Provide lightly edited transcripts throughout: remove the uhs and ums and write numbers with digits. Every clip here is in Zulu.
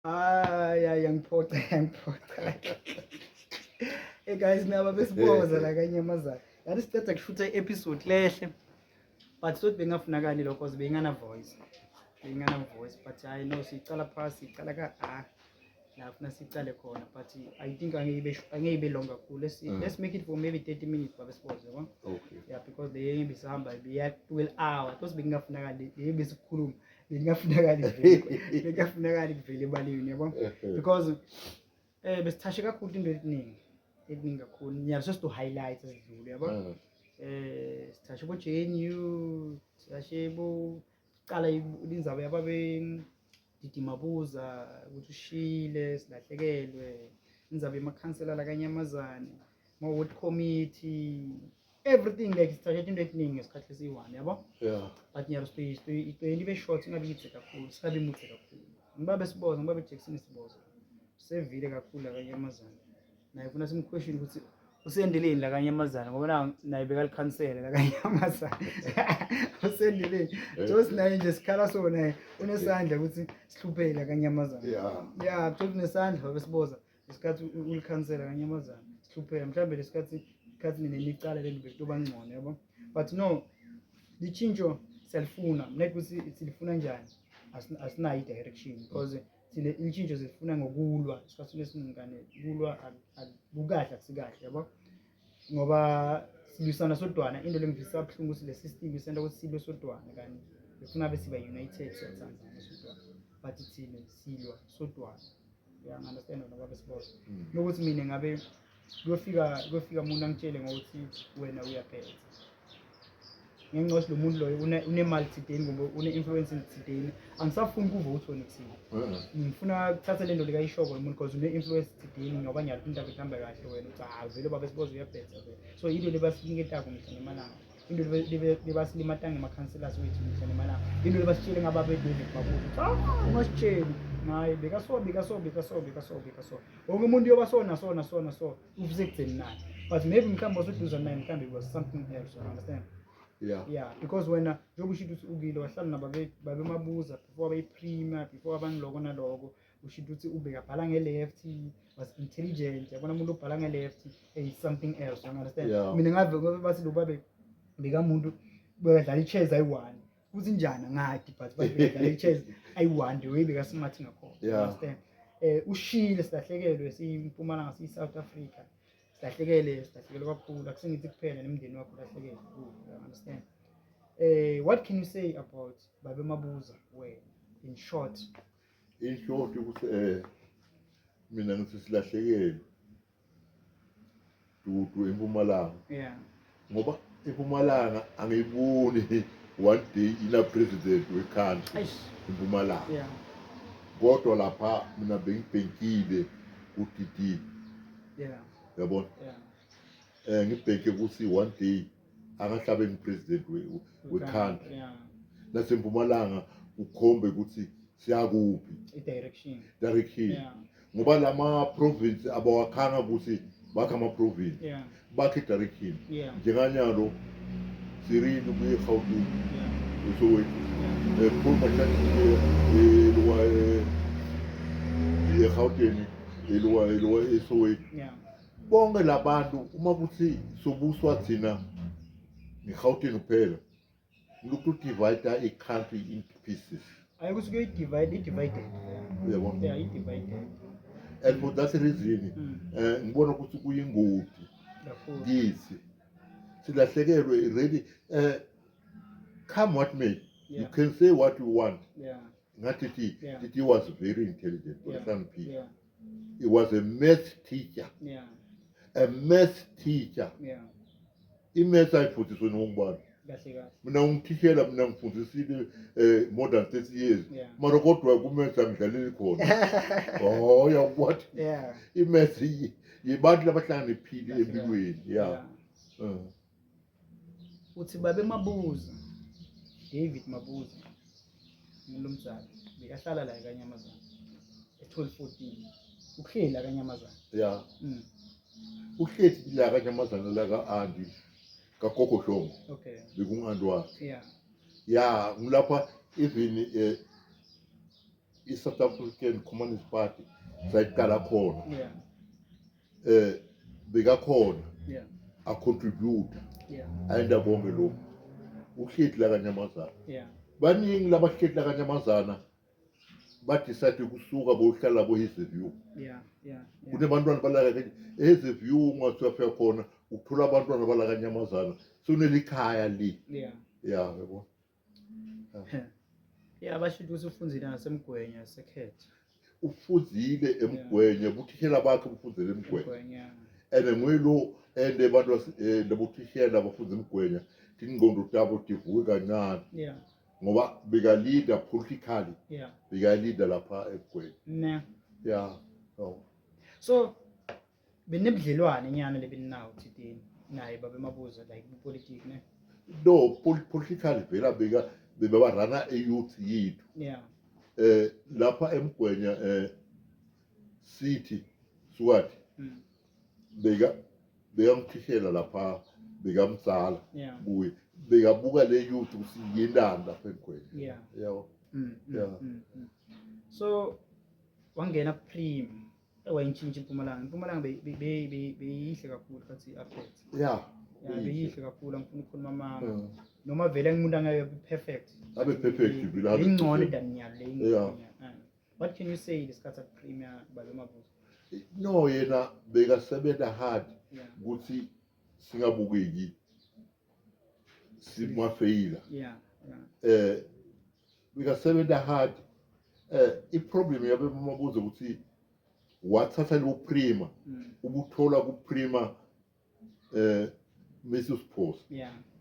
Hayi hayi, yangiphoxa, yangiphoxa. Hey guys, naba besiboza la kanyamazana. Yathi siceda kushutha i-episode lehle. But sothi bengafunakali lokho cause bengana voice. Bengana voice, but hayi no, sicala phasi, sicala ka a. La funa sicale khona, but I think angeke ibe long kakhulu. Let's let's make it for maybe 30 minutes, babe siboza, yabo. Okay. Yeah, because le ibisihamba ibiya 12 hour. Because bengafunakali le besikhuluma. Bengafunakali vele. Bengafunakali kuvele ebaleni, yabo. Because besithashe kakhulu into etiningi. Etiningi kakhulu. Nyalo sesito highlights ezidlule, yabo. Sithashe bo JNU, sithashe bo cala indzaba yababe Didi Mabuza ukuthi ushile, silahlekelwe indzaba yemakhansela la kanyamazane, ma ward committee, everything, like sithashe into etiningi ngesikhathi esiyi-one, yabo. But nyalo sitoyenta ibe short, ingabi yidze kakhulu, singabi mudze kakhulu. Ngibabe siboza, ngibabe Jackson siboza sevile kakhulu la kanyamazane, naye funa simquestion ukuthi usendeleni la kanyamazane, ngoba naye bekalikhansela la kanyamazane, usendeleni just naye nje sikhala so naye unesandla ukuthi sihlupheke la kanyamazane. Yeah, just unesandla babe siboza ngesikhathi ulikhansela kanyamazane sihlupheka, mhlawumbe lesikhathi ikhathi nina nicala lento bekutoba ngcono, yabo. But no, litshintsho siyalifuna mna, ukuthi silifuna njani asinayo i-direction, because thina ilitshintsho silifuna ngokulwa. Esikhathini esiningi kane kulwa kukahle, akusikahle, yabo, ngoba silwisana sodwana. Into lengivisa buhlungu ukuthi le system isenta ukuthi silwe sodwana, kani befuna besiba united, siyathandana sodwana, but thina silwa sodwana. Uyangi-understand wena, babe siboza? Nokuthi mina ngabe kuyofika umuntu angitshele ngokuthi wena uyaphetha ngenxa yokuthi lo muntu loyo unemali thideni kumbe une-influence thideni, angisafuni kuva ukuthi wena uthini. Ngifuna kuthatha le nto likayishoko lo muntu because une-influence thideni, ngoba ngiyalipha indaba ikuhambe kahle, wena uthi hayi vele babe siboza uyabhetha vele. So into lebasiniketako mihla nemalanga, into lebasilimata ngema-councillors wethu mihla nemalanga, into lebasitshele ngababe David Mabuza ukuthi ah, ungasitsheli ngaye, bekaso bekaso bekaso bekaso bekaso, wonke umuntu uyoba so naso naso naso ufise ekutheni naye, but maybe mhlawumbe wasuduza naye, mhlawumbe it was something else, you understand? Yeah. Yeah, because wena njengoba usho ukuthi ukile wahlala nababe babe Mabuza before abayi-premier, before abaniloko naloko, usho ukuthi ubekabhala nge-left, was intelligent, yabona, umuntu obhala nge-left is something else, you understand? Yeah. Mina ngave ngoba bathi lo babe bekamuntu bekadlala i-chess ayi-one, kuthi njani angadi, but bathi bekadlala i-chess ayi-one the way bekasmart ngakhona. You understand? Ushile, silahlekelwe siyimpumalanga, siyi-South Africa, silahlekele, silahlekelwe kakhulu, akusengithi kuphela nemndeni wakho ulahlekelwe, you understand? What can you say about babe Mabuza wena, in short? In short ukuthi mina ngithi silahlekelwe dudu eMpumalanga. Ngoba eMpumalanga angiyiboni one day ina president we-country. Eish. eMpumalanga. Kodwa lapha mina bengibhenkile ku-DD. Yabona? Ngibhenke ukuthi one day angahlabe ngi-president we-country. NaseMpumalanga ukhombe ukuthi siyakuphi. I-direction. Direction. Ngoba lama province abawakhanga ukuthi bakhe ama province. Bakhe direction. Njenganyalo Sirini kuye Gauteng. Soweto. Paul Mashatile eluwa eGauteng, eluwa eSoweto. Bonke labantu uma kuthi sobuswa thina ngeGauteng kuphela, lokhu divide i-country into pieces. Hayi ukuthi kuyi-divide, i-divided. Uyabona? Yeah, i-divided. And for that reason ngibona ukuthi kuyingoti kakhulu kithi. Silahlekelwe really, come what may, you can say what you want. Ngathi thi Titi was very intelligent, uhlakaniphile. He was a math teacher. A math teacher. I-math ayifundiswe nongubani. Kahle kahle. Mina ngithishela, mina ngifundisile more than 30 years. Mara kodwa ku-math angidlaleli khona. Oh, yakwati. I-math yibantu labahlakaniphile Kahle kahle. empilweni. Yeah. Uthi babe Mabuza, David Mabuza, umuntu omdala, bekahlala la eKanyamazane e-1214. Uhleli la kaNyamazane. Yeah. Uhleli la kaNyamazane la ka-Andy kaGogo Hlongo. Bekungu-Andy wakhe. Yeah, ngilapha even i-South African Communist Party sayiqala khona. Bekakhona a-contribute ayenda konke lokhu, uhleti la kanyamazana. Baningi labahleti la kanyamazana ba-decide ukusuka bohlala bo-Hazyview. Kunebantwana balaka Hazyview, ungathi uyafika khona uthola abantwana bala kanyamazana, sonelikhaya le. Ya, yabo. Yeah, basho ukuthi ufunzile nasemgwenya sekhethe. Ufunzile emgwenya, buthishela bakhe bufunzile emgwenya. And nguye lo and abantu labothishela bafunza emgwenya, tingqondo tabo tivuke kancane. Ngoba beka-leader politically. Beka-leader lapha emgwenya. Ne. Yeah. Oh. So benebudlelwane nyana lebinawo thitini naye babe Mabuza, like politics, ne? No, politically vela beka bebarana e-youth yethu. Lapha emgwenya city sukathi beka ngithishela lapha, bekamdzala kuye, bekabuka le youth ukuthi yendani lapha emgwenya. Yabo. So wangena ku-prim, wayintshintsha impumalanga. Impumalanga beyihle kakhulu khathi aphethe. Yeah, beyihle kakhulu, angifuna ukukhuluma amanga. Noma vele ngumuntu angeke abe perfect. Abe perfect vele, 100%. Ingcono than nyalo le ingcono. What can you say lesikhathi aku-premier babe Mabuza? No, yena bekasebenza hard ukuthi singabukeki simafeyila. Bekasebenza hard. I-problem yabe Mabuza ukuthi wathatha lo prima, ubuthola ku prima Mrs Phosa.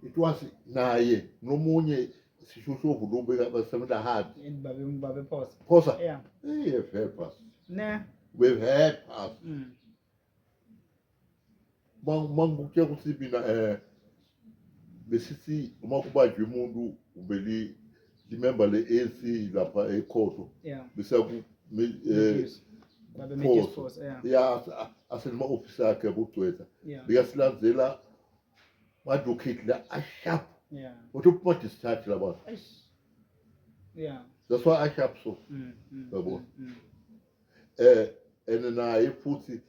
It was naye nomunye sishoshovu lo bekasebenza hard. And babe Phosa. Phosa. Hey, help us. Ne. We've helped us. Mangikutshela ukuthi mina besithi uma kubanjwe umuntu ubeli limember le-ANC lapha ekhotho, bese ku Matthews. Babe Matthews Phosa. Phosa, yeah. Ya, asenema-ofisi akhe abugcwetha, bekasilandzela ma-advocate la a-sharp. Uthi uphuma discharge labantu. Eish. Yeah. That's why a-sharp so. Yabo. And naye futhi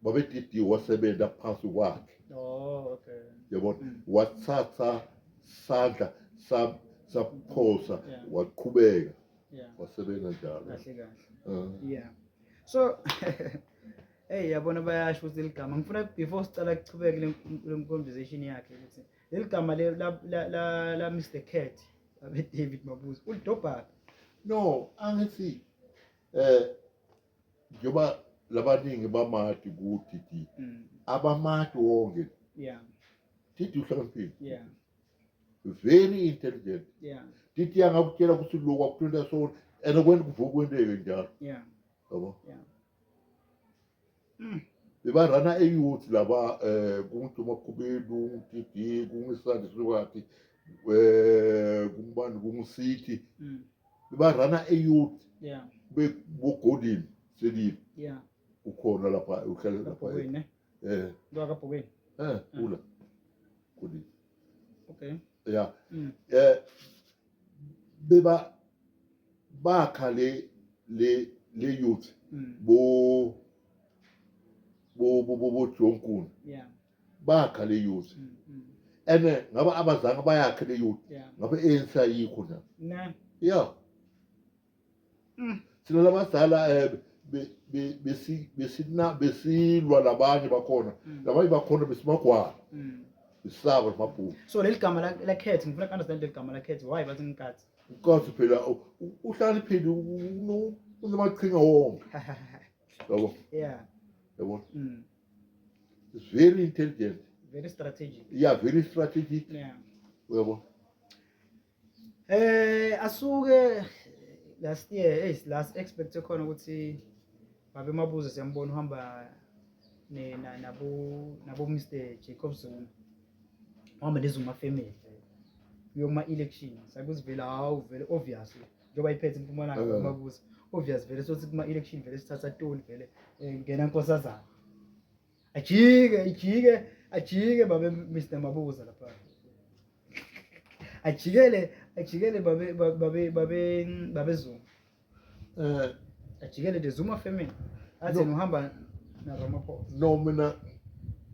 babe DD wasebenza phansi kwakhe. Oh, okay. Yabona, wathatha sandla saphosa, waqhubeka, wasebenza njalo. Kahle kahle. Yeah. So hey, yabona bayasho ukuthi ligama, ngifuna before sicala kuchubeke le conversation yakhe, ukuthi leli gama le la Mr Cat, abe David Mabuza, ulidobha? No, angithi njengoba labaningi bamati kuDD, abamati wonke. Didi uhlakaniphile. Very intelligent. Didi angakutshela ukuthi lokhu akuthinta so and kwena kuvuka kwenteke njalo. Yabo. Bebarana e-youth laba, kunguJuma Khubelu, kunguDD, kungisandi Sukati, kungubani, kungusithi. Bebarana e-youth. Bebogodini selile. Ukhona lapha, uhlala lapha. Kabhokweni, ne? Eh. Lo kaBhokweni. Ula. Godini. Okay. Yeah. Beba bakha le youth, bo John Kuni. Bakha le youth. And ngaba abazange bayakhe le youth. Ngabe ANC ayikho na. Ne. Yeah. Sina labadala besi besina besilwa labanye bakhona. Labanye bakhona besimagwala. Besaba mabhuku. So leli gama la cat, ngifuna understand leli gama la cat, why bathi ngikathi? Ukathi phela uhlakaniphile, unomaqhinga wonke. Yabo. Yabo. It's very intelligent. Very strategic. Yeah, very strategic. Yabo. Asuke last year, hey, last expect khona ukuthi babe Mabuza siyambona uhamba ne nabo Mr Jacob Zuma. Uhamba neZuma family. Kuyoma elections. Akuzivela, hawu, vele obviously njengoba iphethe impumalanga Mabuza. Obvious vele sothi kuma election vele sithatha toli vele, ngena nkosazana. Ajike, ajike, ajike babe Mr Mabuza lapha. Ajikele Ajikele babe babe babe babe Zuma. Ajikele the Zuma family. Athi No. uhamba na Ramaphosa. No, mina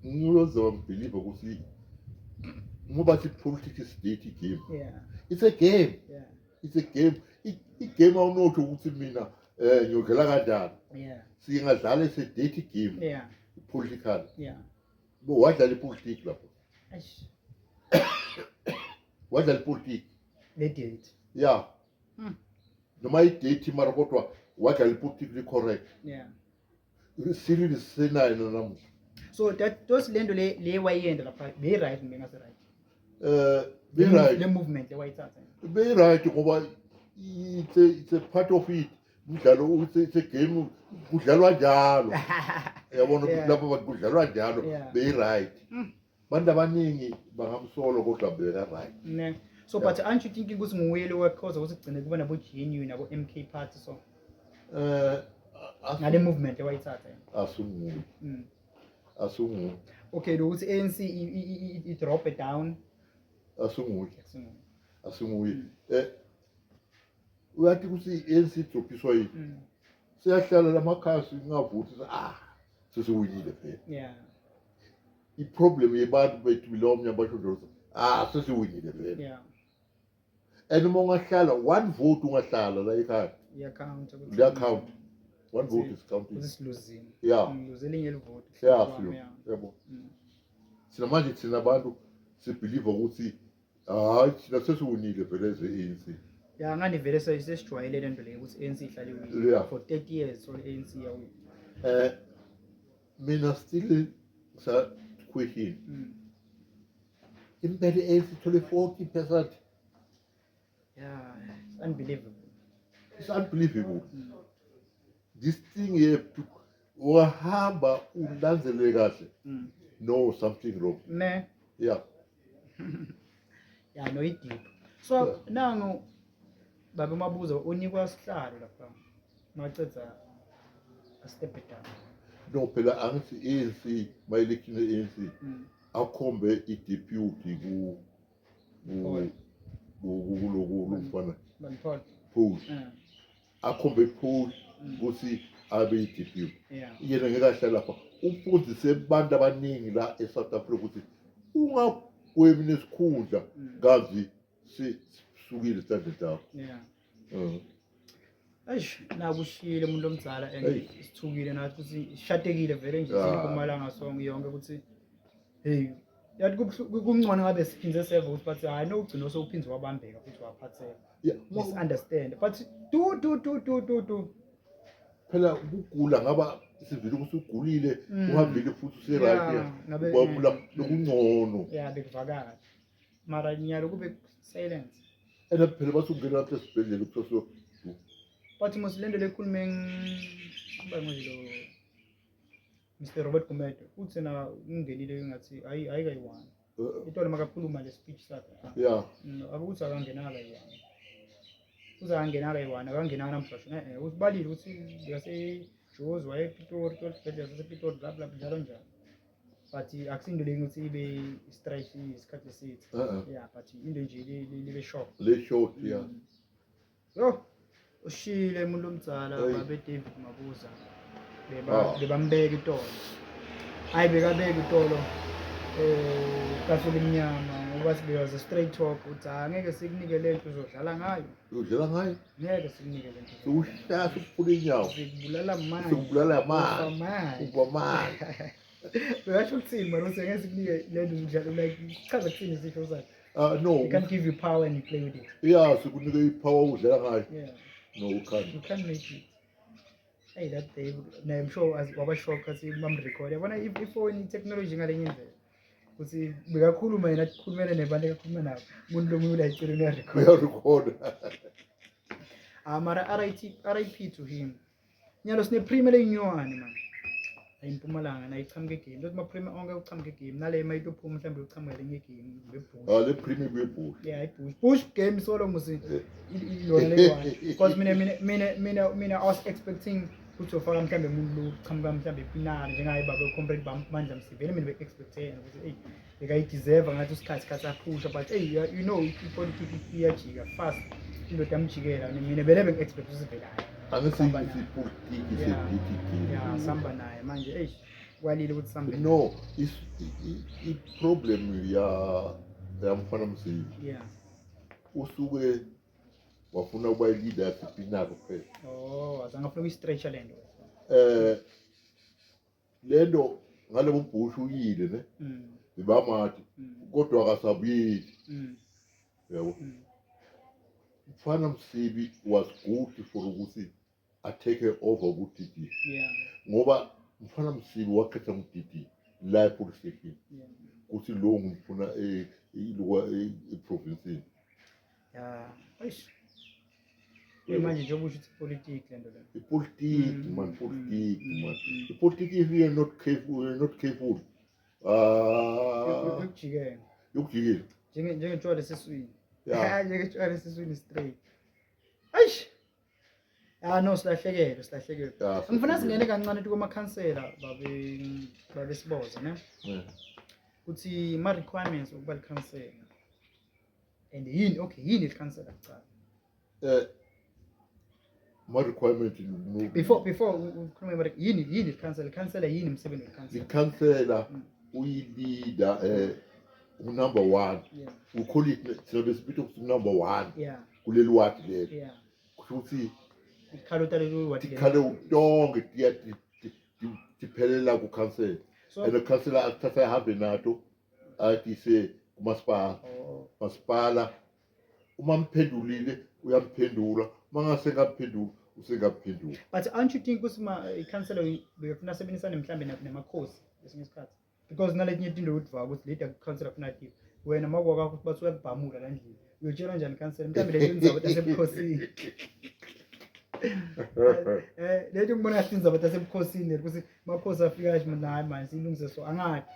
ngiyoze ngibelieve ukuthi ngoba thi politics is dirty game. It's a game. It's a game. I-game awunothi ukuthi mina ngiyodlala kanjani. Singadlala, it's a dirty game. Political. Bo wadlala ipolitiki lapho. Eish. Wadlala ipolitiki. Le date. Yeah. Noma i-date mara kodwa wadlala ipolitiki le-correct. Cyril sisenayo namuhla. So that those lento le wayenda lapha be right kumbe ngase right? Be right. Le movement le wayithatha. Be right ngoba it's a part of it. Umdlalo it's a game, kudlalwa njalo. Yabona ukuthi lapho kudlalwa njalo, be right. Bantu abaningi bangamsolo kodwa beka right. Ne. So Yeah. but aren't you thinking ukuthi nguye lo wakhoza ukuthi kugcine kuba nabo GNU nabo MK party so? Ngale movement ewayithatha yena. Asunguye. Asunguye. Okay, lo ukuthi ANC i drop it down. Asunguye. Asunguye. Asunguye. Uyathi ukuthi i-ANC idrophiswa yini? Siyahlala lamakhaya singavuthi, sesiwinile phela. I-problem yebantu bethu lomnye basho njalo, sesiwinile phela. And uma ungahlala one vote, ungahlala la ekhaya. Iya-count ukuthi Liya-count. One vote is counting. Ukuthi siluzile. Ngiluze elinye livote. Yeah, silo. Yabo. Thina manje, thina abantu sibelieve ukuthi hayi, thina sesiwinile vele eze-ANC. Ya, ngani vele sesijwayele le nto leyo ukuthi ANC ihlale iwina. For 30 years so ANC iyawina. Mina still sa question. Impela i-ANC ithole 40%. Yeah, it's unbelievable. It's unbelievable. This thing here to wahamba ulandzele kahle. No, something wrong. Ne. Yeah. Yeah, no, i-deep. So nangu babe Mabuza unikwa sihlalo lapha. Macedza a step it down. No, phela angithi ANC ma-election e-ANC akhombe i-deputy ku Paul. Kuloku lomfana. Ban Paul. Paul. Akhombe Paul ukuthi abe i-deputy. Yena ngeke ahlale lapha, ufundise abantu abaningi la e-South Africa ukuthi ungagwemi nesikhundla kazi sisukile esandleni sakho. Eish, nakushiyile umuntu omdala and Eish. sithukile nathi ukuthi sishatekile vele nje siyiMpumalanga sonke yonke ukuthi hey, yathi kungcono ngabe siphindze seva ukuthi bathi hayi no, ugcina sewuphindze wabambeka futhi waphatheka. Yeah, Misunderstand, but do do do do do do. Phela ukugula ngaba sivile ukuthi ugulile, uhambile futhi use-right. Yeah, ngabe Kwabula lokungcono. Yeah, bekuvakala mara nyalo kube silence. And phela basungena lapha esibhedlela kuthiwa But mos lento lekhulume kuba manje lo Mr Robert Gumede uthi na ungenile ngathi ayi ayikayi-one itolo makakhuluma le speech sakhe. Akuthi akangenanga kayi-one, uze akangenanga kayi-one, akangenanga namhlanje, usibalile ukuthi yaseJozi waye ePitori, esibhedlela sasePitori, bla bla, njalo njalo, but akusinto le ukuthi ibe straight isikhathi eside. Yeah, but into nje libe short. Le short, yeah. Yo, ushile umuntu omdala. Hey. Babe David Mabuza beba bebambeka itolo, hayi, bekabeka itolo kahle limnyama ngoba sibewaze straight talk uthi angeke sikunike lento uzodlala ngayo. Udlala ngayo. Ngeke sikunike lento. Sikushaya, sikuphula inyawo. Sikubulala manje. Sikubulala manje. Ufa manje. Ufa manje. Bekasho ukuthini mara uthi angeke sikunike lento uzodlala, like chaza kuthini isisho sakhe? No. We can't give you power and you play with it. Yeah, sikunike i-power udlala ngayo. No, you can't. You can't make it. Hey, that day, no, I'm sure as waba shock kasi mam-record. Yabona ifoni technology ngalenye indlela. Ukuthi bekakhuluma yena akhulumele nebantu ekakhuluma nabo. Umuntu lo munye ulayicela uya-record. Uyarekhoda. Ah, mara RIT, RIP to him. Nyalo sine premier leyinywane man. Ayimpumalanga nayo ichamuke game. Lothi ma premier onke uchamuke game. Nale mayitophuma mhlawumbe uchamuke lenye game beBush. Ah, le premier beBush. Yeah, iBush. Bush game solo musi lona le one. Because mina I was expecting Uthi ufaka mhlambe umuntu lo uchamuka mhlambe epinari njengaye baba comrade Mandla Msivele, mina be-expect yena ukuthi eyi bekayideserve ngathi usikhathi sikhathi aphusha, but hey, you know ipolitiki iyajika fast, indoda yamjikela. Mina vele bengi-expect ukuthi vele hayi. Angithi ipolitiki sepolitiki. Yeah, sihamba naye manje, eish, kwalile ukuthi sihambe. No, i-problem ya yamfana Msibi, usuke wafuna ukuba i-leader yasepinari kuphela. Oh, azange afuna ukuyistretcha le nto. Lento ngalebo Bush uyile ne bebamathi kodwa akasabuyeli. Yabo, mfana Msibi was good for ukuthi atake over ku-DD ngoba mfana Msibi wakhetha ngu-DD la e-police station kuthi lo ngimfuna ilokwa eprovinsini. Yeah, eish. Manje njengoba usho ukuthi ipolitiki le nto le. Ipolitiki man, politiki man, ipolitiki. If you are not careful, you are not careful, ah. Yokujikela. Yokujikela. Njengetshwala esiswini. Njengetshwala esiswini straight. Eish. Ah no, silahlekelwe, silahlekelwe. Ngifuna singene kancane ukuthi kumakhansela babe Siboza ne. Kuthi ma requirements ukuba likhansela. And yini, okay, yini ikhansela kuqala? Ma requirement no. Before ukhulume about yini ikhansela, ikhansela yini, umsebenzi wekhansela? Ikhansela uyi-leader, unumber one. We call it, thina besibitha ukuthi number one kuleli wadi lelo. Kusho ukuthi Ikhalo talelo wadi lelo. Tikhale tonke tiya tiphelela kukhansela. And ukhansela akuthatha ahambe nato atise kumasipala. Masipala uma mphendulile uyamphendula, uma ngase ngamphendula usengamphendula. But aren't you think ukuthi ma ikhansela befuna sebenzisane mhlambe namakhosi kwesinye isikhathi? Because naletinye itinto ukuthi ukuthi leda kukhansela funa tiphi. Wena makwakho ukuthi bathi uyakubhamula la ndlini. Uyotshela njani ikhansela? Mhlambe lento indzaba tasebukhosini. Lento ngibona ngathi indzaba tasebukhosini ukuthi makhosi afika nje mina, hayi manje silungise so angathi.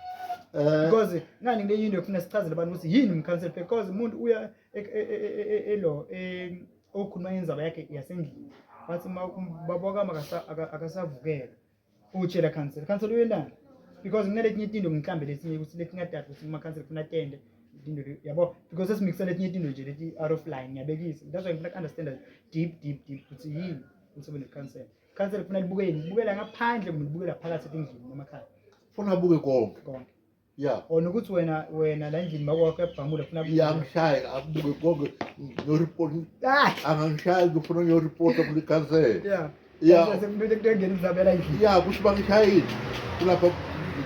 Because ngani kule into ekufuna sichazele abantu ukuthi yini umkhansela, because umuntu uya elo okhuluma indzaba yakhe yasendlini, bathi baba wakami akasavukela, utshela khansela, khansela uyendani? Because kunaletinye itinto mhlambe lesinye ukuthi letingadadi ukuthi kumakhansela kufuna tende into yabo, because esimixa letinye itinto nje leti out of line. Ngiyabekisa, that's why ngifuna ku-understand deep deep deep ukuthi yini umsebenzi wekhansela. Khansela kufuna libukeni, libukela ngaphandle kumbe libukela phakathi etindlini emakhaya? Funa abuke konke. Konke. Yeah. Or nokuthi wena la endlini makwakho uyabhamula kufuna Iyangishaya, abuke konke no-report. Ah! Angangishaya, ngifuna ngiyoripota kule khansela. Sekumele kuyongena izabela endlini. Ya, kusho bangishayile kulapha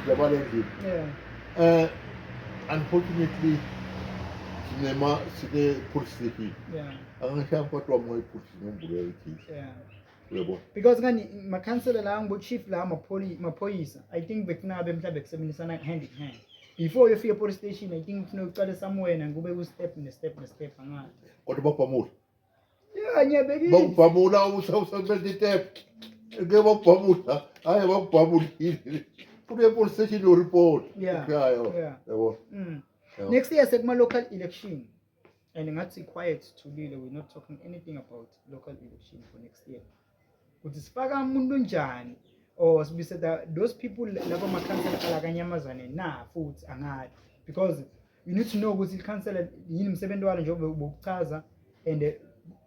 indaba lendlini. Unfortunately sinema sine police station. Angangishaya mfati wami ngoyipolice ngombulela ikhisi. Uyabona? Because ngani makhansela la ngibo chief la maphoyisa, I think bekufuna abe mhlawumbe kusebenzisana hand in hand before uyofika e-police station. I think kufuna uqale somewhere kube ku step ne step ne step, angazi. Kodwa bakubhamula. Yeah, ngiyabekisa. Bakubhamula usawusebenzisa itep ngeke bakubhamula, hayi, bakubhamulile, kune police station yoreport. Yabo. Yeah. Next year sekuma local election and ngathi quiet, thulile, we're not talking anything about local election for next year, ukuthi sifaka umuntu njani or sibiseta those people laba makhansela ala kanyamazane na futhi angathi, because you need to know ukuthi ikhansela yini umsebenzi walo njengoba bokuchaza and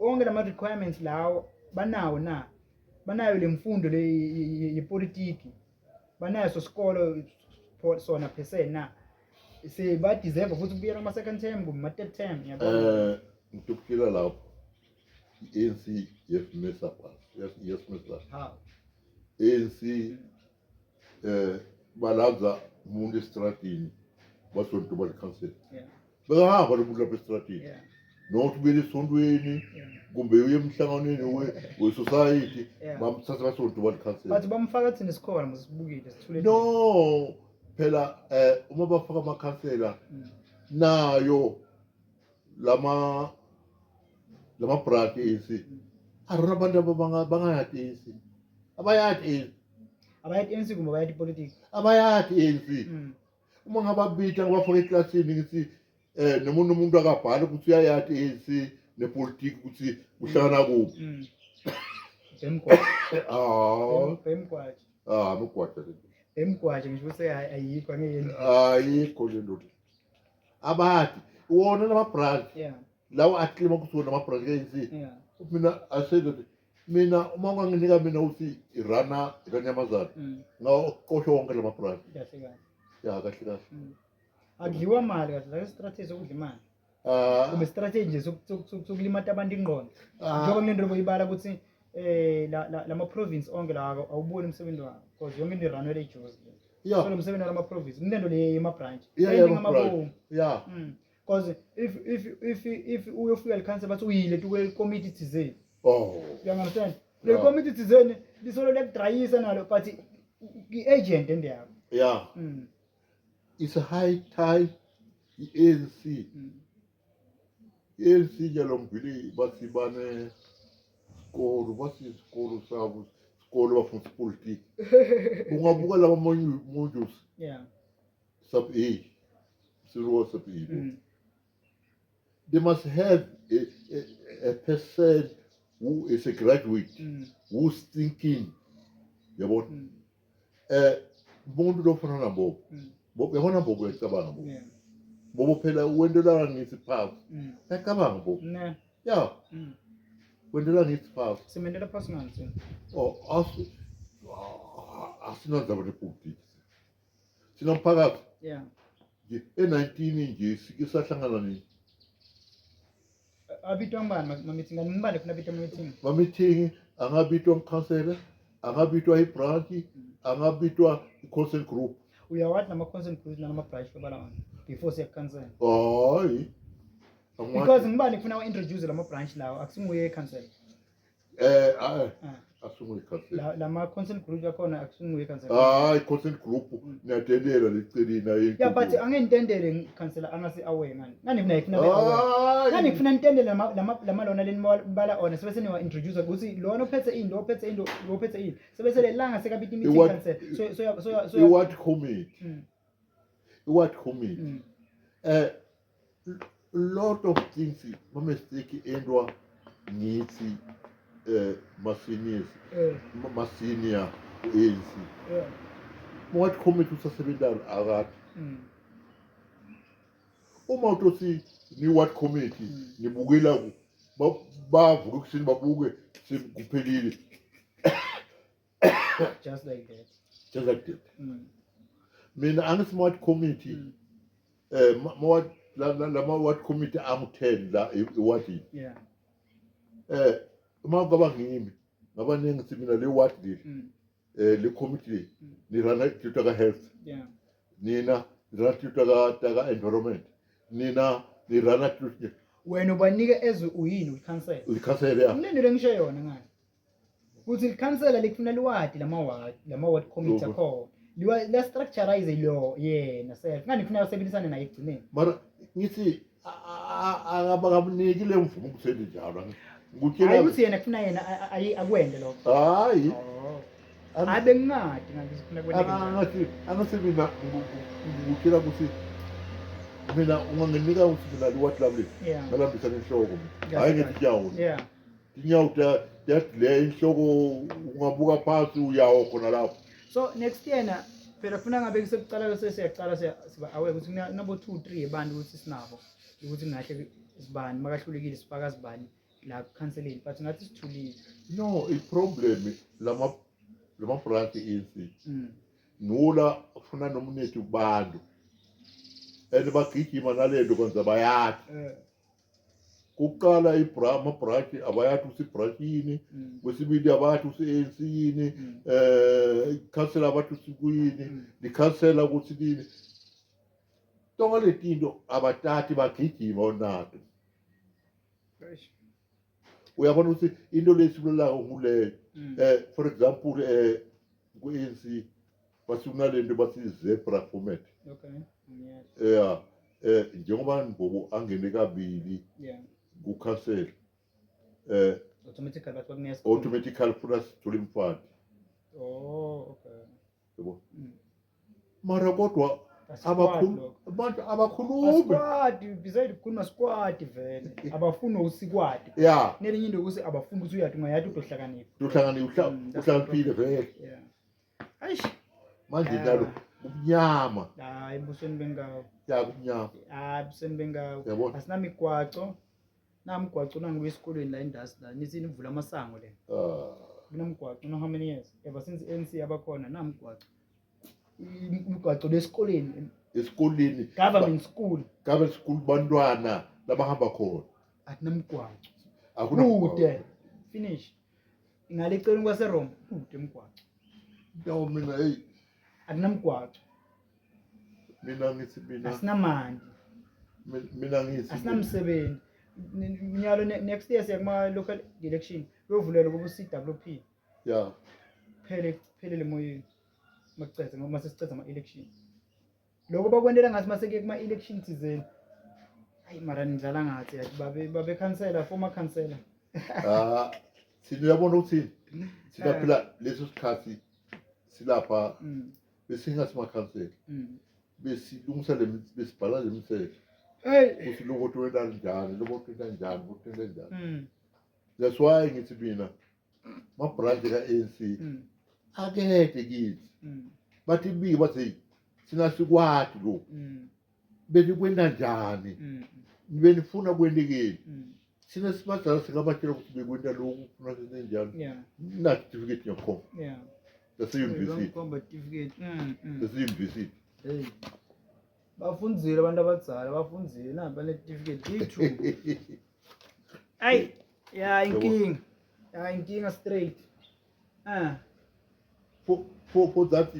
onke lama requirements lawo banawo na, banayo le mfundo le yepolitiki, banayo sikolo sona phese na, se ba-deserve futhi ukubuyela kuma-second term kumbe ma-third term, yabona? Ngitokutshela lapho i-ANC yesimesa us, yesimesa. How? ANC balaza umuntu esitradini basonto balikhansela. Bekahamba lo muntu lapha esitradini nokuthi ubuyele esontweni kumbe uye emhlanganweni we-society, bamthatha basonto balikhansela. But bamfaka thina sikhona masibukile sithule. No, phela uma bafaka amakhansela nayo lama branch ANC arona abantu abangayati ANC, abayati ANC. Abayati ANC kumbe abayati politics? Abayati ANC. Uma ngababita ngibafaka eklasini ngithi noma umuntu akabhala ukuthi uyayati ANC nepolitiki ukuthi kuhlangana kuphi. Bhemgwaja. Ah. Bhemgwaja. Ah, mugwaja le. Bhemgwaja ngisho ukuthi ayikho angeke yenzeke. Ayikho le nto. Abathi wona lama branch. Yeah. Lawo aclaim ukuthi wona ama branch ANC. Yeah. Mina I said that mina uma unganginika mina uthi irana ikanyamazana. Ngawaqosha wonke lama branch. Kahle kahle. Ya kahle kahle. Akudliwa mali kahle, la strategy sokudla imali. Ah. Kumbe strategy nje sokulimata abantu ingqondo. Njengoba kunento boyibala ukuthi lama province onke la awuboni umsebenzi wawo because yonke into iranwele eJozi. Yeah. So lo msebenzi walama province kunento le yema branch. Yeah, yeah, yeah. Because if uyofika likhansela bathi uyile tu committee thizeni. Oh. You understand? Le committee thizeni lisolo lekudrayisa nalo but i-agent endiyakho. Yeah. It's a high time i-ANC. I-ANC nyalombili bathi bane sikolo bathi isikolo sabo sikolo bafundisa ipolitiki. Ungabuka laba modules. Yeah. Sub A. Sub sub A. They must have a person who is a graduate, who's thinking. Yabona? Umuntu lofana nabo. Yabona Bobo uyacabanga Bobo. Bobo phela wendela ngithi phasi. Uyacabanga Bobo. Ne. Yeah. Wendela ngithi phasi. Simendela phasi ngani? Oh, asinandzaba nepolitiki. Sinomphakathi. Yeah. Nje e19 nje sike sahlangana nini? Abitwa ngibani ma meeting? Ngibani funa abitwa ma meeting? Ma meeting angabitwa umkhansela, angabitwa ibranch, angabitwa i-consent group. Uyawathi nama consent group nama branch babala wona before siya council. Hayi. Because ngibani kufuna wa introduce lama branch lawo akusinguye council. Asunguye council. Lama consent group yakhona akusinguye council. Hayi consent group niyadelela licelina yini. Yeah but angentendele council angasi aware ngani. Ngani mina ngifuna be aware. Ngani ngifuna nitendele lama lona leni bala ona sebese niwa introduce ukuthi lona uphethe into uphethe into uphethe ini. Sebese lelanga sekabita meeting council. So i-ward committee. I-ward committee. Lot of things ma mistake endwa ngithi ma seniors ma senior ANC. Ward committee usasebenza akathi. Uma uthi ni ward committee nibukela bavuka kusini babuke sekuphelile. Just like that. Just like that. Mina angithi ward committee lama ward committee angu-10 la ewadini. Yeah. Uma ngaba ngimi ngaba ningi mina le ward le. Le committee le ni rana ka health. Yeah. Nina ni rana ka environment. Nina ni rana wena ubanika ezwe uyini ulikhansela. Ulikhansela ya. Ngilendele ngisho yona ngani. Kuthi likhansela likufuna liwadi lama ward committee akho. Liwa la structureize lo yena self. Ngani ngifuna usebenzisane naye ekugcineni. Mara ngithi akabakamniki le mvumo kusendi njalo. Ngutshela hayi ukuthi yena kufuna yena akwende lokho. Hayi. Abe ngingadi ngifuna kwende njalo. Angathi angathi mina ngutshela ukuthi mina unganginika ukuthi mina liwadi lami le. Ngalambisa inhloko. Hayi ngithi nyawo. Yeah. Inyawo le inhloko ungabuka phansi uyawo khona lapho. So next year na phela kufuna ngabe sekuqala sesiyaqala siba aware ukuthi kunabo 2 3 abantu ukuthi sinabo ukuthi ngahle sibani makahlulekile sifaka sibani la counseling but ngathi sithulile. No, i problem lama branch is nula ufuna nomunethu kubantu and bagijima nalento kwenza bayathi kuqala ama branch abayathi usi branch yini kwesibili abayathi usi ANC yini ikhansela abathi usikuyini likhansela ukuthi yini tonke letinto abatati bagijima onato. Uyabona ukuthi into lesibulelako nguleyo. For example ku-ANC bathi kunalento bathi zebra format. Okay. Yeah. Njengoba Mbobo angene kabili kukhansela automatically bathi bakunika automatically funa sithole imfana. Oh okay. Yebo. Mara kodwa Abakhulu abantu abakhulumi. Asikwadi beside ukukhuluma sikwadi vele. Abafuni ukusikwadi. Yeah. Nelinye into ukuthi abafuni ukuthi uyathi ungayathi udohlakanipha. Udohlakanipha uhlakaniphile vele. Yeah. Eish. Manje njalo kumnyama. Hayi ebusweni bengawo. Ya kumnyama. Hayi ebusweni bengawo. Asinamigwaco. Namgwaco nangu esikolweni la indasi la nithi nivula amasango le. Ah. Kunamgwaco no how many years? Ever since ANC yabakhona namgwaco. Umgwaco lesikoleni. Esikoleni. Government school. Government school bantwana labahamba khona. Akunamgwaco. Akunamgwaco. Kude. Finish. Ngale eceleni kwaseRoma kude umgwaco. No mina hey. Akunamgwaco. Mina ngithi mina Asinamanti. Mina ngithi asinamsebenzi. Minyalo next year siya kuma local election kuyovulelwa kubo CWP. Yeah. Phele phelele emoyeni. Makucedza ngoba sesicedza ama election. Lokho bakwentela ngathi mase kuye kuma election thizeni. Hayi mara nidlala ngathi yathi babe councillor former councillor. Ah thina uyabona ukuthi thina phela leso sikhathi silapha besingathi makhansela besilungisa le besibhala le mithetho. Hey ukuthi lokho wena njani lokho wena njani lokho wena njani. That's why ngithi mina ma branch ka ANC akede kithi. Bathi biki bathi thina sikwati lokho. Benikwenda njani? Benifuna kwentekeni? Thina sibadala singabatshela ukuthi bekwenta lokhu kufuna senze njani. Na certificate ngiyakhomba. Yase-university. Ngikhomba certificate. Yase-university. Hey. Bafunzile abantu abadzala, bafunzile naba ne certificate B2. Ay, ya inkinga. Ya inkinga straight. Ah. For that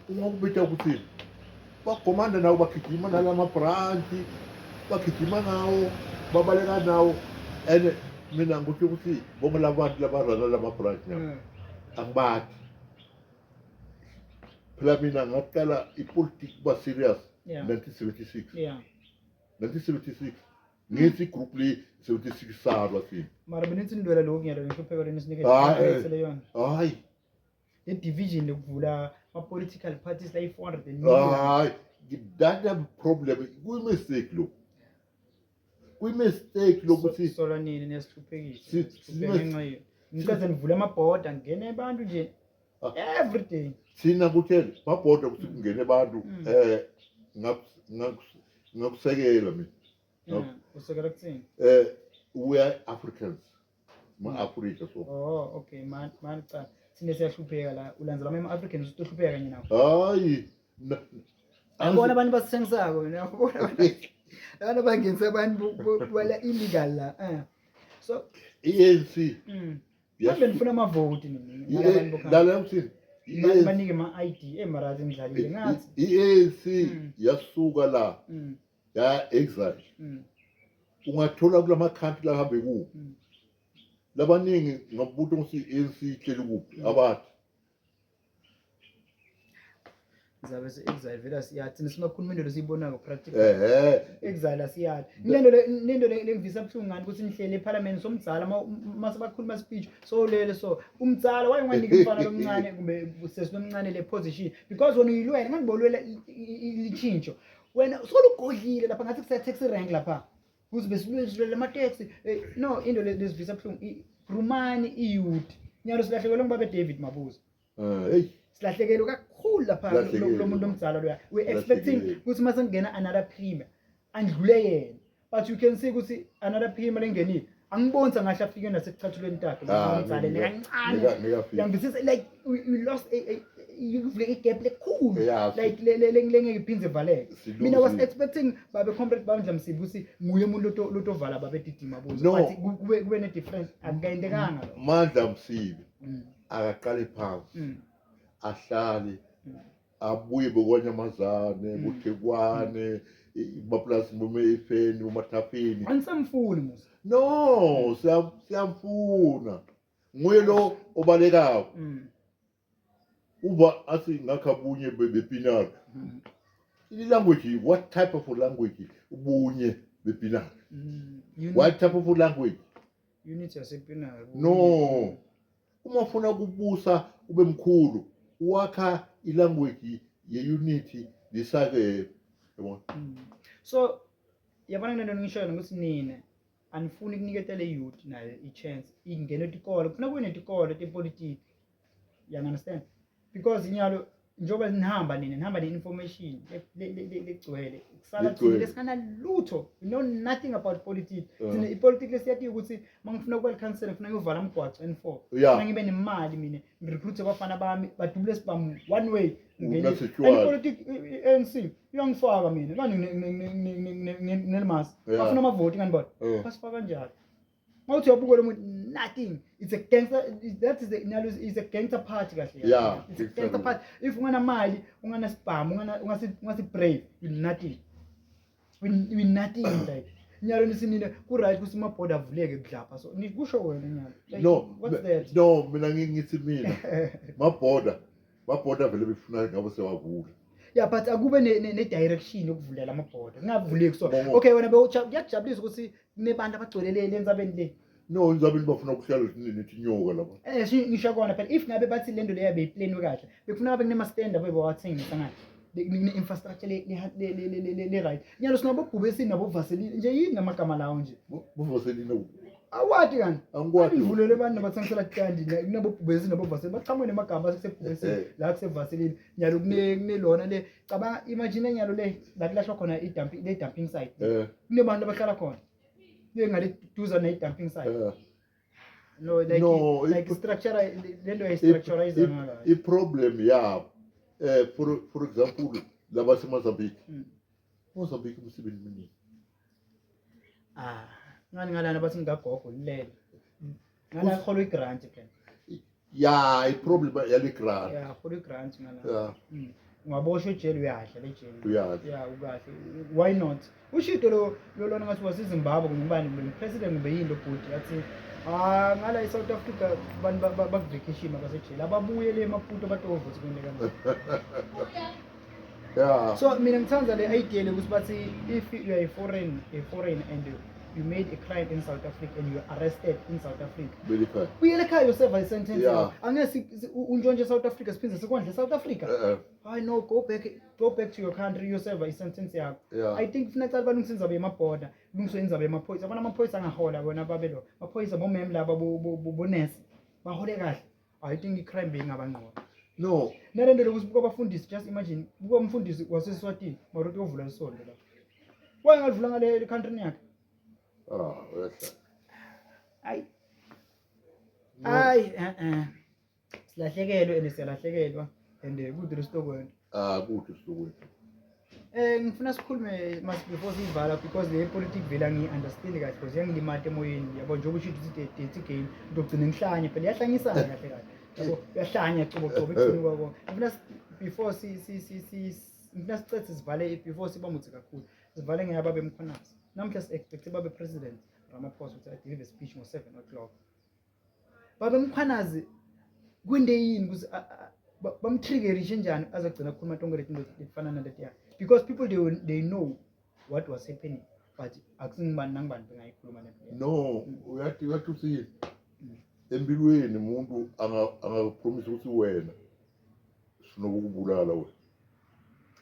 ungakubita ukuthi bakhomanda nawo bagijima nalama branch bagijima nawo babaleka nawo and mina ngikuthi ukuthi bonke labantu labarana lama branch nawo angibathi phela mina ngaqala ipolitiki kuba serious 1976. 1976 ngithi group le 76 salwa thina mara benithi nilwela lokhu ngiyalwa ngihlupheka leni sinike hayi hayi le division lokuvula ama political parties la 400 million hayi that problem kuyi mistake lo kuyi mistake lokuthi sola nini nesihluphekile ngenxa yenu ngicela nivule amabhoda ngene abantu nje every day thina kuthele mabhoda ukuthi kungene abantu ngakusekela mina usekela kuthini we are Africans ma Africa so oh okay man man cha sine siyahlupheka la ulandzela ama Africans utohlupheka kanye nawo hayi yabona abantu basithengisako wena yabona abantu bangenisa abantu bala illegal la so ANC manje nifuna amavoti nini nalabantu bokhaya lala uthini banike ama ID emarathi ngidlalile ngathi iANC yasuka la ya exile ungathola kulama country la hambe kuwo labaningi ngabuta ukuthi iANC ihleli kuphi abathi Zabe se-exile vele asiyathi thina simakhuluma into lesiyibonako practical exile asiyathi nento lengivisa buhlungu ngani ukuthi nihlele ephalamende somdzala mase bakhuluma speech so lele so umdzala waye unganiki umfana lomncane kumbe sesi lomncane le position because wena uyilwela ngangibolwela lichintsho wena solugodlile lapha ngathi kuse taxi rank lapha kuze besilwela ama-taxi no into lezivisa buhlungu Rumani i-youth nyalo silahlekelwe ngibabe David Mabuza hey silahlekelwe kakhulu lapha lo muntu omdala loya we expecting ukuthi mase kungena another premier andlule yena but you can see ukuthi another premier lengenile angiboni ngahle afike nasekuchathulweni takhe omdala kancane yangizisa like we lost a ivule igap lekhulu like lengeke iphinde ivaleke mina was expecting babe comrade Bandla Msibi ukuthi nguye umuntu lotovala babe Didi Mabuza but kube ne difference akukayentekanga lo Mandla Msibi akaqale phansi ahlale abuye bokwanyamazane buthekwane maplasi bome efeni bomathafeni anisamfuni musa no siyamfuna nguye lo obalekayo uba athi ngakha bunye bepinari language what type of language ubunye bepinari what type of language unit yasepinari no uma ufuna ukubusa ube mkhulu wakha ilanguage ye-unity Lisake yabona. So yabona lento ngisho yona ukuthi nina anifuni kuniketa le youth nayo i-chance ingene tikolo, kufuna kube netikolo tepolitiki, you understand? Because inyalo njengoba nihamba nina nihamba ne-information legcwele, kusala thina Legcwele. lesinganalutho. We know nothing about politics. Thina ipolitiki lesiyatiyo ukuthi uma ngifuna ukuba likhansela, ngifuna ngiyovala umgwaco N4, ngifuna ngibe nemali mina, ngirecruit abafana bami badubule sibhamu one way ngene. Unasitshwala. And ipolitiki, i-ANC iyangifaka mina kani nginelimasi, bafuna amavoti ngani bona, basifaka kanjalo. Mawuthi uyabuka lo muntu, nothing, it's a gangster. That is the nalo is a gangster party kahle. It's a gangster party. If unganamali, unganasibhamu, ungasi brave, you nothing, we nothing. Like nyalo nisinine ku right ukuthi amabhoda avuleke kudlapha, so nikusho wena nyalo, like, No, what's that? No, mina ngithi mina mabhoda vele befuna ngabe sewavula. Yeah, but akube ne direction yokuvulela amabhoda, kungavuleki so. Bongo. Okay, wena kuyakujabulisa ukuthi kunebantu abagcwelelele entsabeni le? No, inzabeni bafuna ukuhlala netinyoka lapha. Ngisho kona phela, if ngabe bathi lento leyo beyiplanwe kahle, bekufuna ngabe kunema-stand abebawathengisa ngani, kune-infrastructure le right. Nyalo sinabobhubesini nabo-Vaseline nje, yini ngamagama lawo nje? Buvaselina? Awati kani? Angikwati. Ngivulele abantu abathengisela tandi, kunabobhubesi nabo-Vaseline, baqhamuke nemagama asesebhubesini, la kusevaseline. Nyalo kunelona le, cabanga, imagine nyalo le la kulahlwa khona le dumping site, kunebantu abahlala khona le ngale duze ne-dumping site. No, like, No, like structure lento yayi-structureize ngayo. I-problem yabo, for example labasemozambique, Mozambique umsebenzi omningi. Ah, ngani ngalana bathi ngingagogo lilele ngala, kuholwa i-grant phela. Ya, i-problem yale grant. Ya, kuholwa i-grant ngala. Ungaboshwa ejele, uyadla le jele. Uyadla. Ya, ukahle, why not? Ushito lo lona ngathi waseZimbabwe, ngubani, kumbe president, kumbe yini lo bhuti, athi ah, ngala e-South Africa abantu baku-vacation abasejele, ababuye le eMaputo batova ukuthi kwenteka manje. So mina ngithanda le idea le ukuthi bathi if you are a foreign and you made a crime in South Africa and you are arrested in South Africa, Belikhaya. Buyela ekhaya, yoserve i-sentence yakho. Angeke untshontshe e-South Africa siphinde sikondle e-South Africa. I know, go back, go back to your country, yoserve i-sentence yakho. I think kufuneka cala balungise indzaba yemabhoda, kulungiswe indzaba yemaphoyisa. Yabona amaphoyisa angahola bona, babe lo maphoyisa, bomem laba, bonesi bahole kahle, I think i-crime beyingaba ngqono. No. Nale nto lokuthi buka abafundisi, just imagine, buka umfundisi waseSwatini marothi uyovula isonto lapho, wayengalivula ngale country yakhe. Ah, uyahlala. Ayi. No. Ayi, silahlekelwe and siyalahlekelwa and kude lesitokwena. Ah, kude sitokwethu. Ngifuna sikhulume mas before siyivala, because le politics vele angiyi-understand kahle, because iyangilimata emoyeni, yabo, njengoba usho ukuthi dirty game, ngizogcina ngihlanye phela, iyahlanyisana kahle kahle, yabo, uyahlanya cobo cobo ekugcineni kwako. Ngifuna before si si si si ngifuna sicethe sivale, before sibamuthe kakhulu, sivale ngeyaba Mkhwanazi. Namhla si-expect babe President Ramaphosa ukuthi adeliver speech ngo-7 o'clock. Babe Mkhwanazi kwente yini ukuthi bamtriggerishe njani azagcina kukhuluma tonke letinto letifana naletiya? Because people, they know what was happening, but akusingibani nangibani bengayikhuluma lento leyo. No, uyathi uthi empilweni umuntu angakupromisa ukuthi wena sinokukubulala wena.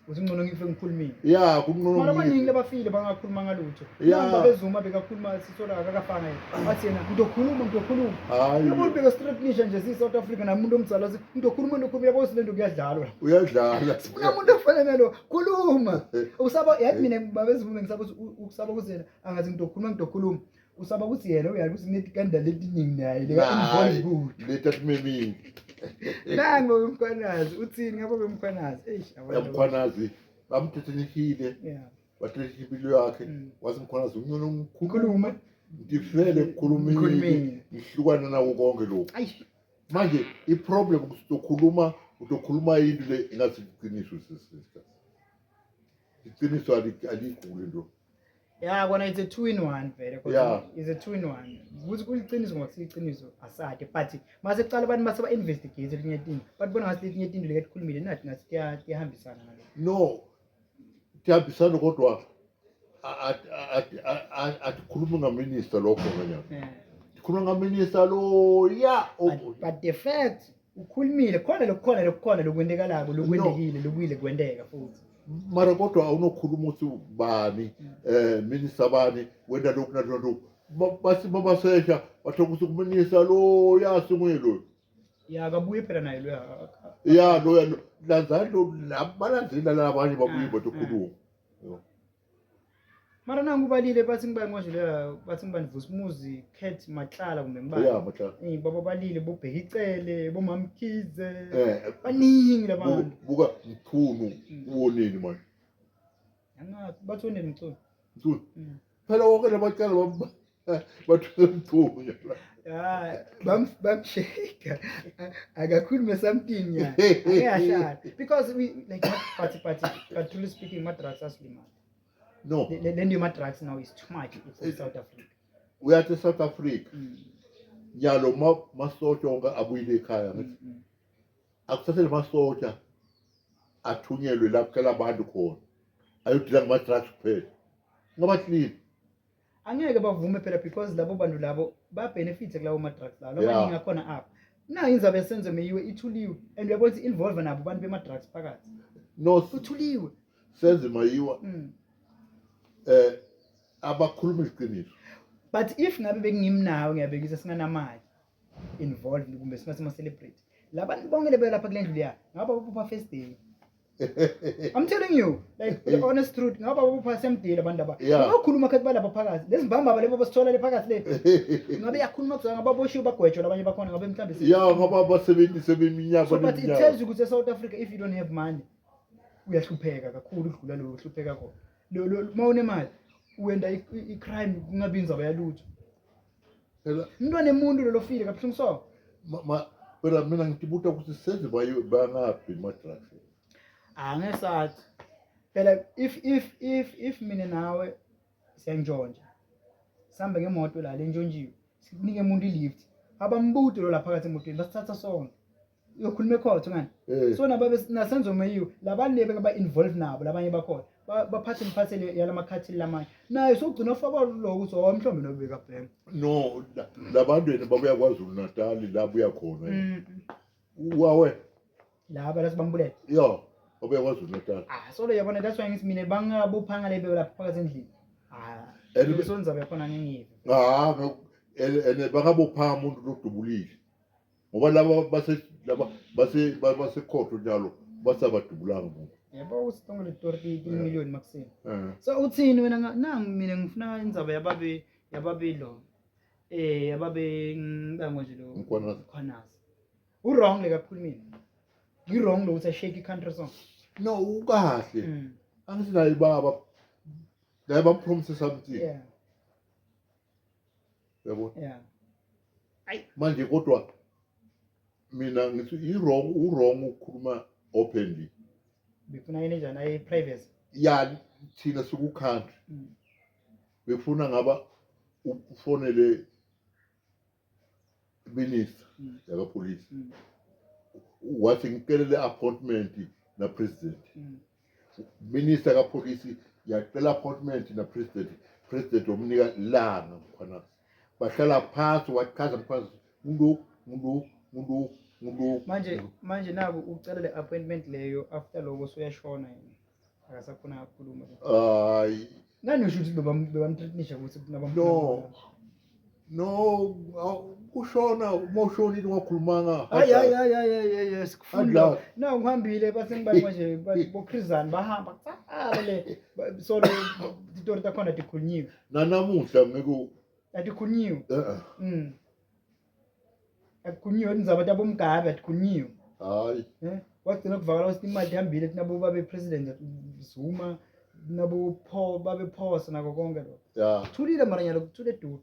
Uthi ngcono ngife ngikhulumile. Ya, kungcono. Mara abaningi labafile bangakhuluma ngalutho. Ya. Bezuma bekakhuluma, sithola akakafanga yena, athi yena ngizokhuluma, ngizokhuluma. Hayi. Yabo, beka straight nje si-South Africa namuntu omdala athi ngizokhuluma, ngizokhuluma, yabo, silento kuyadlalwa. Uyadlala. Sifuna umuntu ofana nalo, khuluma usaba. Yathi mina babezivume, ngisaba ukuthi ukusaba ukuthi yena angathi ngizokhuluma, ngizokhuluma, usaba ukuthi yena uyazi ukuthi kunetikandela letiningi naye leka-involve kude. Letatimemile. Nangu bemkhwanazi, uthini ngabo bemkhwanazi? Eish, abantu. Yamkhwanazi bamthethenikile, bathethe impilo yakhe. Wathi Mkhwanazi ungcono ngikhulume, khulume, ngifele kukhulumile, ngikhulumile, ngihlukane nawo konke lokhu. Ayi. Manje i-problem ukuthi utokhuluma into le ingathi iqiniso sesikhathi, iqiniso alikho kule nto. Ya, kona it's a two in one vele, 'cause it's a two in one ukuthi kuliciniso ngoba kusiyiqiniso asade, but mase kucala abantu mase ba-investigate letinye tinto, but bona ngathi letinye tinto lekatikhulumile nathi ngathi tiyahambisana ngalokho. No, tiyahambisana, kodwa atikhulumi ngaminista lokho nganyana. Tikhuluma ngaminista loya. But the fact ukhulumile khona lokukhona, lokukhona lokwentekalako, lokwentekile, lokuyile kwenteka futhi. Mara kodwa awunokhuluma ukuthi bani, minister bani wena lokhu nalokhu. Bathi babasesha bathola ukuthi kuminister lo yasinguye lo. Ya, kabuye phela naye loya. Ya, loya lanzani lo balandzela labanye babuye batokhuluma. Mara nangu ubalile bathi ngibani manje loya, bathi ngibani Vusumuzi Cat Matlala kumbe ngibani. Ya, Matlala. Baba balile bobheka icele bomamkhize. Baningi labantu. Buka Mchunu uwoneni manje. Angathi bathi woneni Mchunu. Mchunu. Phela wonke labacala bathule Mchunu. Ah, bamshake. Akakhulume something ya. Akayahlala. Because we like but truly speaking, ma drugs asilimala. No. Le nto yama-drugs now is too much for South Africa. Uyathi South Africa. Nyalo masotsha wonke abuyile ekhaya ngithi. Akuthathele masotsha athunyelwe lapho kuhlala abantu khona. Ayodila ngama-drugs kuphela. Ngaba clean. Angeke bavume phela because labo bantu labo ba benefit kulawo ma-drugs lawo. Labaningi akhona apha. Nayo indzaba yeSenzo Meyiwe ithuliwe and uyabona ukuthi involve nabo abantu bema-drugs phakathi. No, Kuthuliwe. Senzo Meyiwa abakhuluma iqiniso. But if ngabe bengimnawo ngiyabekisa singanamali involved kumbe singase celebrate. Labantu bonke lebelapha kule ndlu leya ngaba babopha first day. I'm telling you, like the honest truth, ngaba babopha same day labantu laba. Bakhuluma khathi balapha phakathi. Lezimbamba lebo basithola le phakathi le. Ngabe yakhuluma kuzwa ngababoshiwe bagwetshwa labanye bakhona ngabe mhlambe. Yeah, ngoba basebenzise beminyaka So but it tells you ukuthi eSouth Africa if you don't have money uyahlupheka kakhulu udlula lo uhlupheka khona. Lo mawunemali wenda i-crime kungabi indzaba yalutho. Umntwana emuntu lo lofile kabuhlungu so. Phela mina ngitibuta ukuthi senze bangaphi ma-drugs. Angesathi. Phela if mina nawe siyantshontsha. Sihambe ngemoto la lentshontshiwe. Sikunike umuntu i-lift. Abambuti lo lapha phakathi emotweni basithatha sonke. Uyokhuluma ekhotho ngani? So nababe naSenzo Meyiwe labantu lebe ba involve nabo labanye bakhona. Baphathe imphathele yalamakhathili lamanye. Naye sogcina ufaka lo ukuthi oh mhlawumbe nobeka bhema. No, labantu yena babuya KwaZulu Natal la buya khona. Wawe. Laba lasibambulele. Yeah, babuya KwaZulu Natal. Ah, so lo yabona that's why ngithi mina bangabophanga lebe lapha phakathi endlini. Ah, sonza yakhona ngengive. Ah, ene bangabophanga umuntu lodubulile. Ngoba laba base laba base basekhotho njalo basabadubulanga umuntu. Yabo ukuthi le story i million makuseni. So uthini wena nangu mina ngifuna indzaba yababe lo. Yababe ngibango nje lo. Mkhwanazi. U wrong le kakhulu mina. Ngi wrong lo ukuthi shake i country song. No, ukahle. Angithi naye baba naye bampromise something. Yeah. Yabo. Yeah. Manje kodwa mina ngithi i wrong, u wrong ukukhuluma openly. Befuna yini njani ayi privacy? Ya, thina siku country. Befuna ngaba ufonele minister yaka police. Wathi ngicelele appointment na president. Minister ka police yacela appointment na president. President wamnika langa Mkhwanazi. Bahlala phansi wachaza Mkhwanazi ngulo. Manje naku ucela le appointment leyo after lokho suyashona yena. Akasakhona ukukhuluma. Hayi. Ngani usho ukuthi bebamthreatenisha ukuthi No. No, kushona uma ushonile ungakhulumanga. Hayi hayi hayi hayi hayi sikufunda. No ngihambile base ngibani manje boChrisan bahamba kuqala le solo titori takhona tikhulunyiwe. Nanamuhla ngeke atikhulunyiwe. Akukhulunyiwe indzaba tabomgabe atikhulunyiwe. Hayi. Wagcina kuvakala ukuthi imali ihambile nabo babe president Zuma nabo Paul babe Phosa nako konke lokho. Yeah. Thulile mara nyalo kuthule du.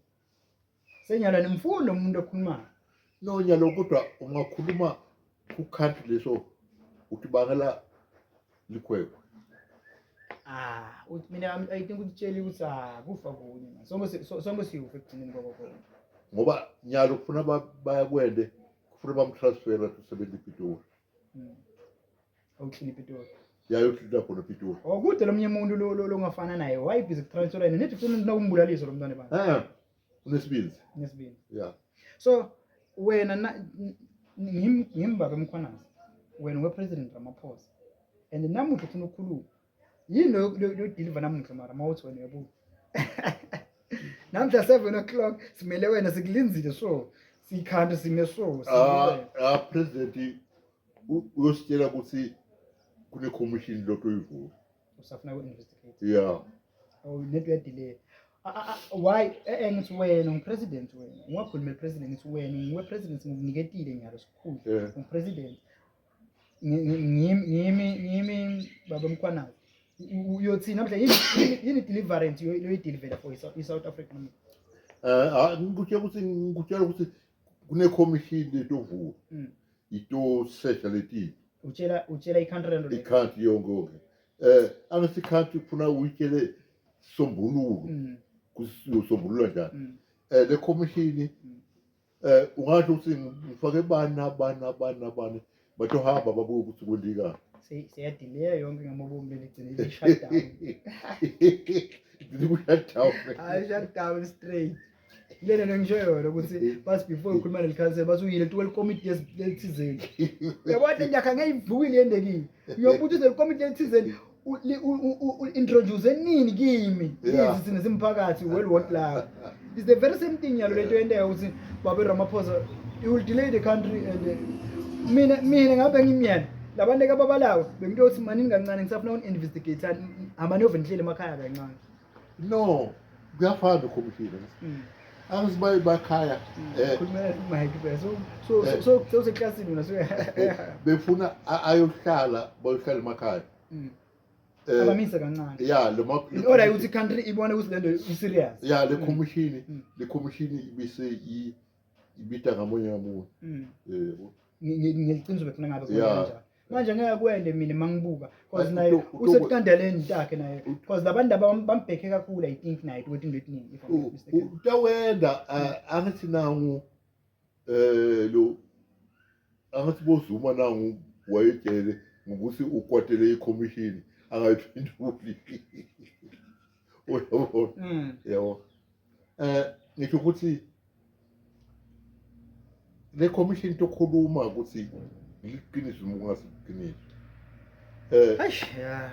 Senyalo nimfundo umuntu okhulumayo. No nyalo kodwa ungakhuluma ku country leso uthi bangela likhwekwe. Ah, uthi mina I think utsheli ukuthi kufa kunye man. Sonke siyufa ekugcineni kwakho konke. Ngoba nyalo kufuna bayakwende kufuna bamtransfera to 70 Pitori. Awuhlini Pitori. Yayohlila khona Pitori. Oh kude lomnye umuntu lo ongafana naye. Why busy kutransfera yena? Nithi ufuna nokumbulalisa lo mntwana bani? Unesibindi. Unesibindi. Yeah. So wena ngimbaba Mkhwanazi. Wena we President Ramaphosa. And namuhla ufuna ukukhuluma. Yini lo deliver namuhla mara mawuthi wena uyabuka namhla 7 o'clock simele wena, sikulinzile, so siyikhanda sime so. Ah, president uyositshela ukuthi kune commission lokho uyivula. Usafuna ku-investigate? Yeah. Oh, nento uyadelay. Why? Ngithi wena ungu-president, wena ungakhulumeli president, ngithi wena nguwe president, ngikuniketile nyalo sikhulu. Ungu-president, ngimi baba Mkhwanazi. Uyothini namhla? Yini deliverance yoyidelivela for i-South Africa namuhla? Ngikutshela ukuthi kune commission letovula itosesha leti. Utshela i-country lento leyo? I-country yonke yonke. Angithi i-country kufuna uyitshele sombululo kusombulula njani. Le commission ungasho ukuthi ngifake bani nabani nabani nabani, batohamba babuke ukuthi kwendikani. Seyadileya yonke ngamabomu, leli gcine li-shutdown. Ku-shutdown. Hayi, shutdown straight. Lena nto ngisho yona ukuthi bathi before ukhuluma nelikhansela, bathi uyile tuke likomiti lelithizeni, uyabona le nyakha ngeke ivukile yendekile, uyobuthi uze likomiti lelithizeni introduce nini kimi? Yithi thina simphakathi well what la. It's the very same thing yalo lento yenteka ukuthi babe Ramaphosa, he will delay the country and mina ngabe ngimyena labantu ababalawo bengitothi manini kancane, ngisafuna uku-investigate, hamba niyove nihlele emakhaya kancane. No, kuyafana ne-commission. Angithi bakhaya Khulumela mic phela, so so so so seklasini wena, so befuna ayohlala, bayohlala emakhaya. Abamise kancane. Ya, lo ma In order ukuthi i-country ibone ukuthi lento i-serious. Ya, le commission le commission ibise ibita ngamunye ngamunye. Yebo. Ngeliqiniso befuna ngabe kanjani manje, ngeke kwende mina mangibuka because naye usekukandeleni ntakhe naye, because labantu laba bambhekhe kakhulu, I think naye ukuthi into etiningi, if I'm not mistaken. Utawenda, angithi nangu lo, angithi boZuma nangu wayetshele ngokuthi ukwatele i-commission angayiphenduli, uyabona? Yabo, ngisho ukuthi le commission tokhuluma ukuthi liqiniso noma kungasiqiniso Eish, yeah.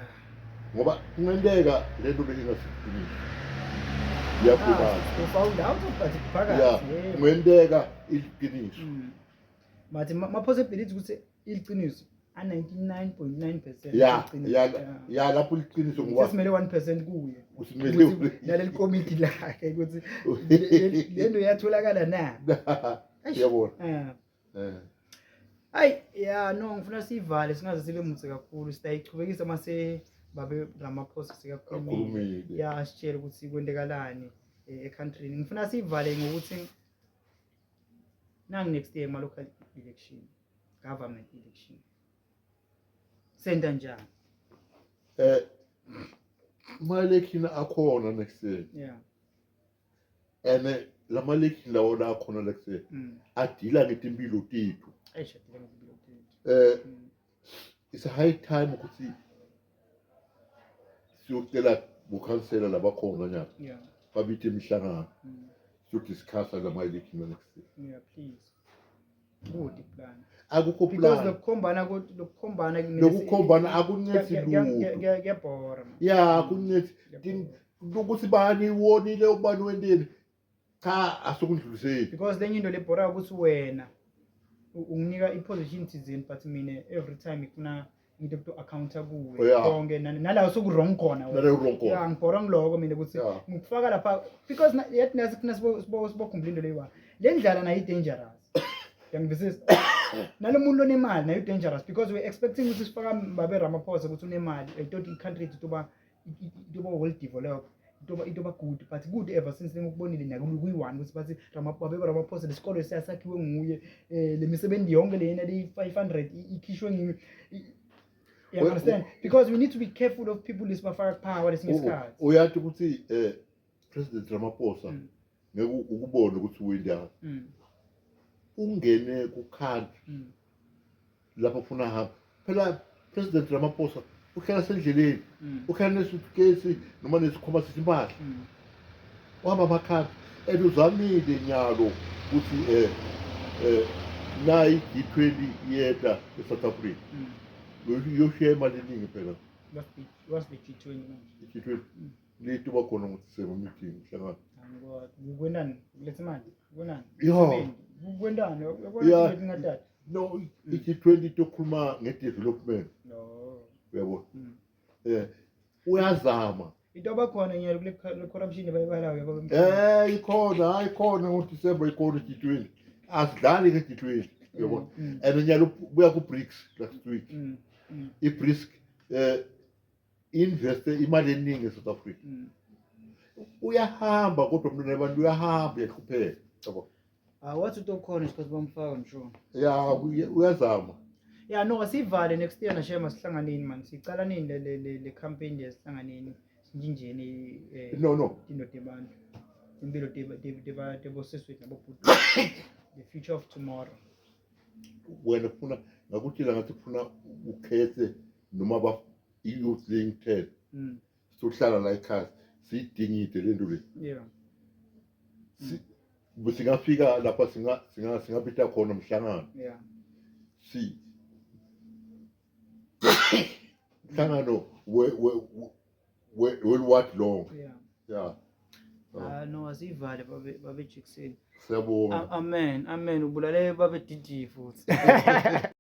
Ngoba kungenteka lento le ingasiqiniso, iyaphumana. Ah, found out but phakathi. Ya, kungenteka iliqiniso. But ma possibility ukuthi iliqiniso a 99.9%. Ya. Iqiniso. Ya. Ya, lapho liqiniso ngoba sesimele 1% kuye usimele ukuthi naleli komiti lakhe ukuthi le nto iyatholakala na. Eish. Yabona. Ah. Hayi, ya, no, ngifuna siyivale, singaze sibe mutse kakhulu, sitayichubekisa mase babe Ramaphosa sekakhulumile. Akhulumile. Ya, asitshele ukuthi kwentekalani e-countryni. Ngifuna siyivale ngokuthi nangi next year ma-local election, government election, senta njani? Ma-election akhona next year and lama election lawo la akhona next year adila ngetimpilo tethu. Eish, adila ngempilo tethu. It's a high time ukuthi siyocela bokhansela labakhona nyaka babithe imihlangano siyodiscussa lama election next year. Yeah, please, good plan. Akukho because plan. Lokukhombana Lokukhombana akuncedi lutho. Kuyabhora, man. Ya, akuncedi. Kuyabhora. Ukuthi bani wonile, ubani wenteni, cha, asukundluliseli. Because lenye into lebhora ukuthi wena unginika i-position thizeni, but mina every time ngifuna into to accounta kuwe konke nala usuku-wrong khona wena. Nale wrong khona. Ya, ngibhora ngiloko mina ukuthi ngikufaka lapha because yathi nasi kufuna sibokhumbula into leyi-one, le ndlala nayo i-dangerous, uyangivisisa? Nalo muntu lonemali nayo i-dangerous because we expecting ukuthi sifaka babe Ramaphosa ukuthi unemali, I thought i-country yethu itoba well developed, itoba good, but good ever since ngikubonile nakulo kuyi-one ukuthi bathi babe Ramaphosa, lesikolo siyasakhiwe nguye, le misebenzi yonke lena le-500 ikhishwe nguye. You understand? Because we need to be careful of people lesibafaka power lesinye isikhathi. Uyathi ukuthi President Ramaphosa ngeke ukubone ukuthi wendani ungene ku-country lapho ufuna hamba phela. President Ramaphosa uhlala sendleleni, uhlala nesuitcase noma nesikhwama sesimpahla, uhamba ama-country and uzamile nyalo ukuthi nayi i-G20 iyeta e-South Africa, yoshiya imali eningi phela. What's the G20 manje? I-G20 lituba khona ngo-December meeting mhlangano. Angikwazi. Kwentani? Kuletha imali? Kwenani? Yeah. Kwentani? Uyabona into ngingatati. No, i-G20 itokhuluma nge-development. No. Uyabona? Uyazama. Into abakhona nyalo kule corruption bayibalayo yabo. Ikhona, hayi ikhona ngo-December ikhona i-G20. Asidlali nge-G20. Uyabona? And nyalo buya ku-BRICS last week. I-BRICS investe imali eningi eSouth Africa. Uyahamba kodwa umntwana abantu uyahamba uyahlupheka. Yabo. Ah, wathi utokhona isikhathi bamfaka I'm sure. Yeah, uyazama. Yeah, no, asivale next year nashema sihlanganeni man. Sicala nini le campaign le sihlanganeni sinjinjeni No. into tebantu. Impilo teba teboseswethu nabobhuti. The future of tomorrow. Wena kufuna ngakutshela ngathi kufuna ukhethe noma ba i-youth league 10. Sohlala la ekhaya siyidingide le nto le. Yeah. Singafika lapha singabita khona umhlangano. Yeah. Si mhlangano we what long. Yeah. Yeah. Ah no, asivale babe Jackson. Siyabonga. Amen, amen. Ubulale babe DD futhi.